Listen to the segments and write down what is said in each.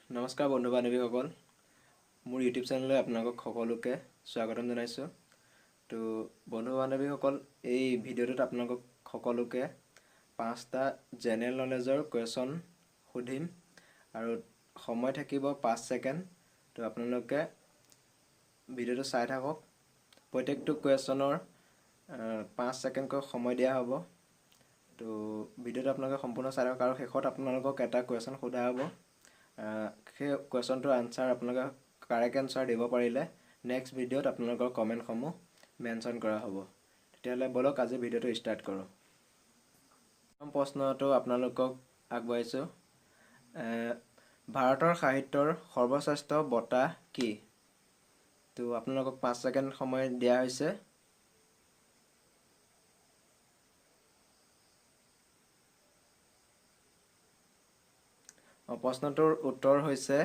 নমস্কাৰ বন্ধু বান্ধৱীসকল, মোৰ ইউটিউব চেনেললৈ আপোনালোকক সকলোকে স্বাগতম জনাইছোঁ। তো বন্ধু বান্ধৱীসকল, এই ভিডিঅ'টোত আপোনালোকক সকলোকে পাঁচটা জেনেৰেল নলেজৰ কুৱেশ্যন সুধিম আৰু সময় থাকিব 5 ছেকেণ্ড। তো আপোনালোকে ভিডিঅ'টো চাই থাকক। প্ৰত্যেকটো কুৱেশ্যনৰ 5 ছেকেণ্ডকৈ সময় দিয়া হ'ব। তো ভিডিঅ'টো আপোনালোকে সম্পূৰ্ণ চাই থাকক আৰু শেষত আপোনালোকক এটা কুৱেশ্যন সোধা হ'ব। সেই কুৱেশ্যনটোৰ আনচাৰ আপোনালোকে কাৰেক্ট এনচাৰ দিব পাৰিলে নেক্সট ভিডিঅ'ত আপোনালোকৰ কমেণ্টসমূহ মেনশ্যন কৰা হ'ব। তেতিয়াহ'লে ব'লক আজি ভিডিঅ'টো ষ্টাৰ্ট কৰোঁ। প্ৰথম প্ৰশ্নটো আপোনালোকক আগবঢ়াইছোঁ, ভাৰতৰ সাহিত্যৰ সৰ্বশ্ৰেষ্ঠ বঁটা কি? তো আপোনালোকক 5 ছেকেণ্ড সময় দিয়া হৈছে। প্ৰশ্নটোৰ উত্তৰ হৈছে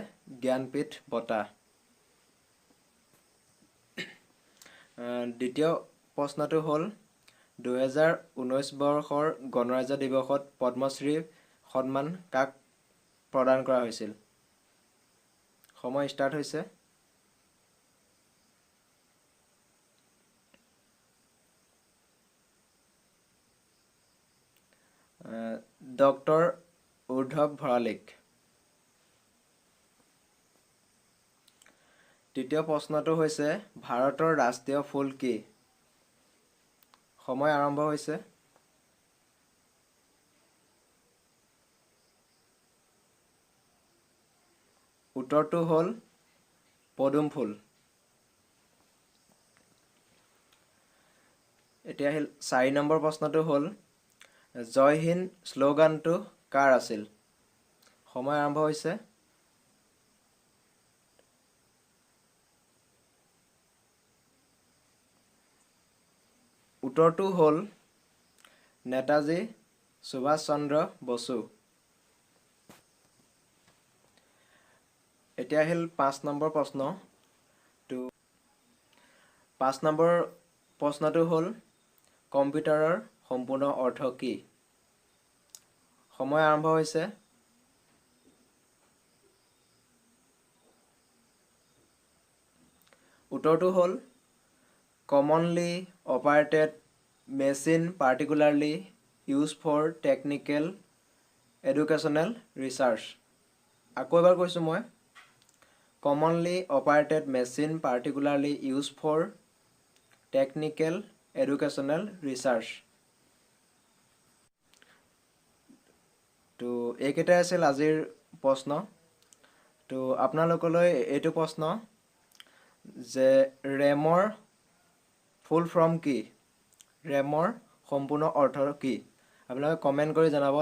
জ্ঞানপীঠ বঁটা। দ্বিতীয় প্ৰশ্নটো হ'ল, 2019 বৰ্ষৰ গণৰাজ্য দিৱসত পদ্মশ্ৰী সন্মান কাক প্ৰদান কৰা হৈছিল? সময় ষ্টাৰ্ট হৈছে। ডক্টৰ উদ্ধৱ ভৰালীক। তৃতীয় প্ৰশ্নটো হৈছে, ভাৰতৰ ৰাষ্ট্ৰীয় ফুল কি? সময় আৰম্ভ হৈছে। উত্তৰটো হ'ল পদুম ফুল। এতিয়া আহিল 4 নম্বৰ প্ৰশ্নটো হ'ল, জয় হিন্দ শ্লোগানটো কাৰ আছিল? সময় আৰম্ভ হৈছে। উত্তৰটো হ'ল নেতাজী সুভাষ চন্দ্ৰ বসু। এতিয়া আহিল 5 নম্বৰ প্ৰশ্ন। তো 5 নম্বৰ প্ৰশ্নটো হ'ল, কম্পিউটাৰৰ সম্পূৰ্ণ অৰ্থ কি? সময় আৰম্ভ হৈছে। উত্তৰটো হ'ল commonly operated machine particularly use for technical educational research. আকৌ এবাৰ কৈছোঁ মই, commonly operated machine particularly use for technical educational research. তো এইকেইটাই আছিল আজিৰ প্ৰশ্ন। তো আপোনালোকলৈ এইটো প্ৰশ্ন যে ৰেমৰ ফুল ফৰ্ম কি? ৰেমৰ সম্পূৰ্ণ অৰ্থ কি? আপোনালোকে কমেণ্ট কৰি জনাব।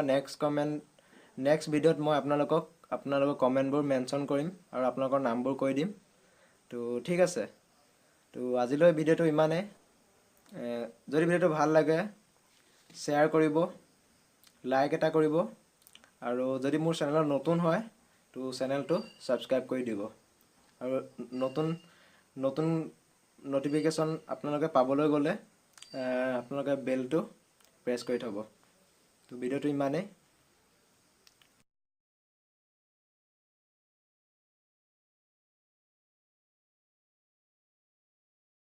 নেক্সট ভিডিঅ'ত মই আপোনালোকৰ কমেণ্টবোৰ মেনশ্যন কৰিম আৰু আপোনালোকৰ নামবোৰ কৈ দিম। তো ঠিক আছে, তো আজিলৈ ভিডিঅ'টো ইমানেই। যদি ভিডিঅ'টো ভাল লাগে শ্বেয়াৰ কৰিব, লাইক এটা কৰিব আৰু যদি মোৰ চেনেলত নতুন হয় তো চেনেলটো ছাবস্ক্ৰাইব কৰি দিব আৰু নতুন নতুন নটিফিকেশ্যন আপোনালোকে পাবলৈ গ'লে আপোনালোকে বেলটো প্ৰেছ কৰি থ'ব। তো ভিডিঅ'টো ইমানেই।